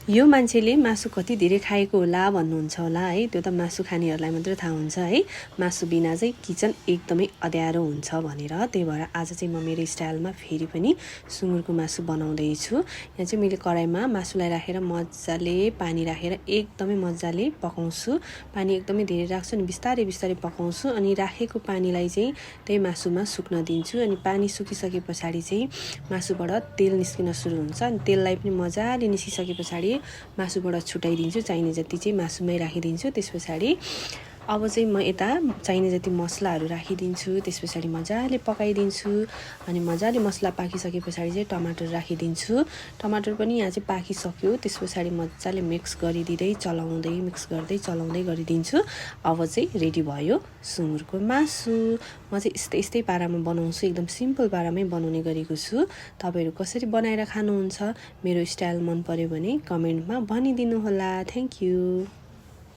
यो मान्छेले मासु कति धेरै खाएको होला भन्नुहुन्छ होला है। त्यो त मासु खानेहरूलाई मात्र थाहा हुन्छ है। मासु बिना चाहिँ किचन एकदमै अँध्यारो हुन्छ भनेर। त्यही भएर आज चाहिँ म मेरो स्टाइलमा फेरि पनि सुँगुरको मासु बनाउँदैछु। यहाँ चाहिँ मैले कराईमा मासुलाई राखेर मजाले पानी राखेर एकदमै मजाले पकाउँछु। पानी एकदमै धेरै राख्छु अनि बिस्तारै बिस्तारै पकाउँछु अनि राखेको पानीलाई चाहिँ त्यही मासुमा सुक्न दिन्छु। अनि पानी सुकिसके पछाडि चाहिँ मासुबाट तेल निस्किन सुरु हुन्छ। अनि तेललाई पनि मजाले निस्किसके पछाडि मासुबाट छुटाइदिन्छु। चाहिने जति चाहिँ मासुमै राखिदिन्छु। त्यस पछाडि अब चाहिँ म यता चाहिने जति मसलाहरू राखिदिन्छु। त्यस पछाडि मजाले पकाइदिन्छु अनि मजाले मसला पाकिसके पछाडि चाहिँ टमाटर राखिदिन्छु। टमाटर पनि यहाँ चाहिँ पाकिसक्यो। त्यस पछाडि मजाले मिक्स गरिदिँदै चलाउँदै गरिदिन्छु। अब चाहिँ रेडी भयो सुँगुरको मासु। म चाहिँ यस्तै पारामा बनाउँछु। एकदम सिम्पल पारामै बनाउने गरेको छु। तपाईहरु कसरी बनाएर खानुहुन्छ मेरो स्टाइल मन पर्यो भने कमेन्टमा भनिदिनु होला। Thank you.